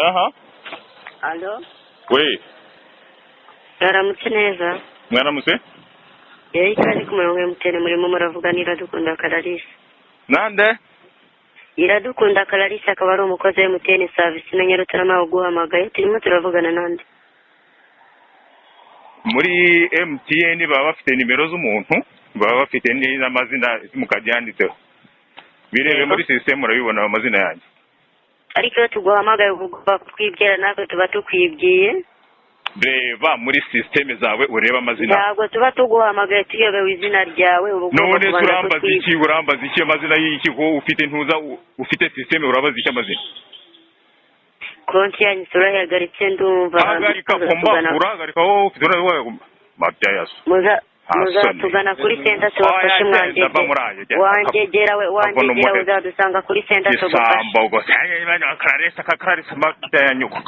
Aha. Alo. We. Mwaramutse neza. Mwaramutse. Yewe, ikaze ku murongo wa MTN, murimo muravugana Iradukunda Clarisse. Nande? Iradukunda Clarisse, akaba ari umukozi wa MTN service na Nyarutarama uguhamagaye. Turimo turavugana nande? Muri MTN baba bafite nimero z'umuntu, baba bafite n'amazina, simukadi yanditseho. Birebe muri sisitemu, urabibona amazina yanjye. Ariko iyo tuguhamagaye ugomba kutwibwira, natwe tuba tukwibwiye. Reba muri sisiteme zawe urebe amazina. Ntabwo tuba tuguhamagaye tuyobewe izina ryawe, uba ugomba None se kubanza urambaza kutwibwira. iki? Urambaza iki amazina y'iki, ko ufite ntuza ufite sisiteme? Urabaza iki amazina? Konti yanyu turayihagaritse, ndumva. Hagarika komba. Muzatugana- Urahagarika wowe ufite mabya yaso. Nta soni. Muzatugana kuri center tubafashe. Oya, genda, va Mwangegera muri ayo, genda. wangegera we Avuna wangegera umuheto. Uzadusanga kuri center tugufashe. Isambo gusa. Clarisse, Clarisse, mabya ya nyoko.